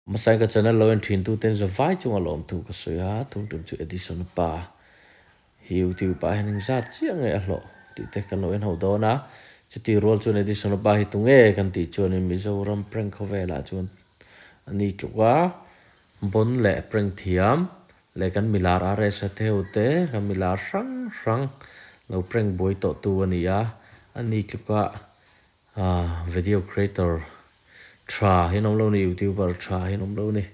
Hmasai ka channel lo en thin tu ten zavai chunga lawmthu ka sawi a, tum tum chu Edison pa hi YouTube ah hian engzat chiah nge a hlawh tih te kan lo en ho dawn a, chuti rual chuan Edison pa hi tunge kan tih chuanin Mizoram prank khawvelah chuan a ni tluk a, bon leh prank thiam leh kan milar RS a theu te kan milar hrang hrang lo prank buai tawh tu a ni a, a ni tluka Video creator tha hi an awm lo ni, youtuber tha hi an awm lo ni.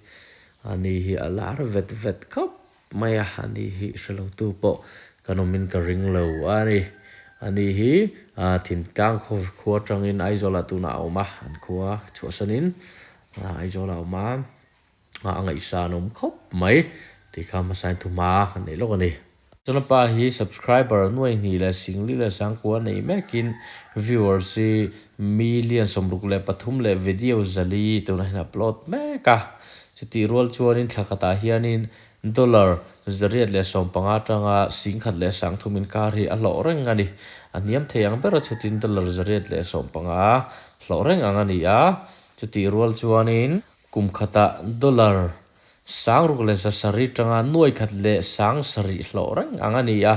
Ani hi a lar vet vet khawp mai a, ani hi hre lo tu pawh kan awmin ka ring lo a ni. Ani hi Thintlang khua atangin Aizawlah tunah a awm a, an khua chhuahsanin Aizawlah a awm a. A ngaihsan awm khawp mai tih kha hmasain thuma kan neih lawk a ni. Chulapa hi subscriber nuai hnih leh singli leh sangkua nei mekin viewers hi million 63 leh video 400 tunah hian upload mek a. Chutih rual chuanin thla khatah hianin dollar 815 atanga 10,030 inkar hi a hlawh reng a ni. A hniam thei ang bera chhutin dollar 815 hlawh reng ang a ni a. Chutih rual chuanin Kum khatah dollar 6700 tanga 17,000 hlawh reng ang a ni a.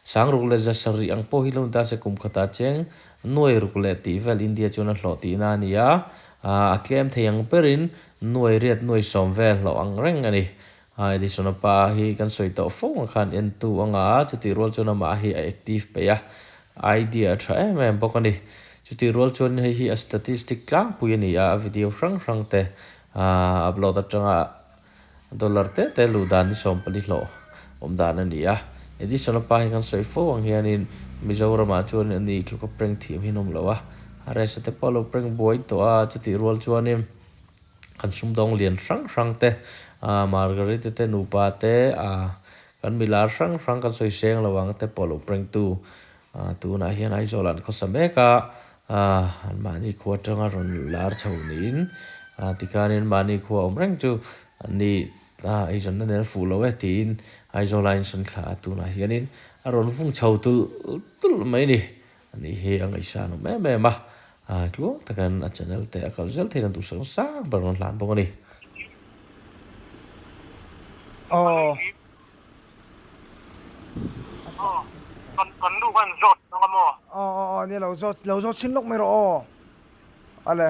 6700 ang pawh hi lo ni ta se kum khatah cheng nuai ruk leh tih vel India chuan a hlawh tihna a ni a. A tlem thei ang berin nuai riat nuai sawm vel hlawh ang reng a ni. Edison-a pa hi kan sawi tawh fo ang khan entu anga chutih rual chuan amah hi a active peih a, idea a tha em em bawk a ni. Chutih rual chuan hei hi a statistic tlangpui a ni a, a video hrang hrang te upload atanga dollar te te luh dan ni 14 hlawh awm dan a ni a. Edison-a pa hi kan sawi fo ang hianin Mizoramah chuan a ni tluka prank thiam hi an awm lo a, a rest te pawh a lo prank buai tawh a, chutih rual chuanin Kan sumdawng lian hrang hrang te, Margarita te nupa te, kan milar hrang hrang kan sawi seng lo ang te pawh lo prank tu tunah hian Aizawl ah an khawsa mek a, an mahni khua atanga rawn lar chho niin tikhanin mahni khua awm reng chu an ni eizawnna nen a fuh lo e tiin Aizawl ah insawn thla a tunah hianin a rawn vung chho tulh tulh mai a ni. Ani hi a ngaihsan awm em em a, tluang takin a channel te a kal zel theiin a duhsak sang ber rawn hlan bawk a ni. Aw. Aw, kan kan nu khan zawt ang a maw? Aw aw aw nia lo zawt lo zawt chhin lawk mai rawh aw. Ale.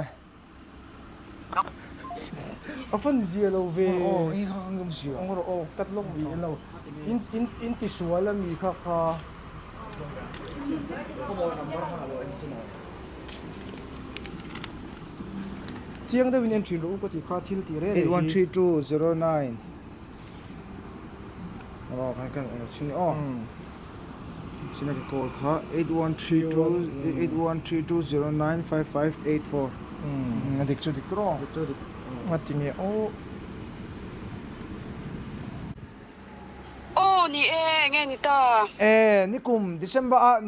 A fan zia lo ve. Aw i kha khan ka zia. Ong rawh aw kat lawk mi en lo. In in in ti sual a mi kha kha. Chiang deuhin en thin rawh u ka ti kha thil ti reng reng hi. 813209 Aw kan kan chin aw. China ka call kha 8132 8132095584. A dik chu dik rawh. Dik chu dik. A ti nge aw. Aw ni e, enge ni ta? E, nikum December a.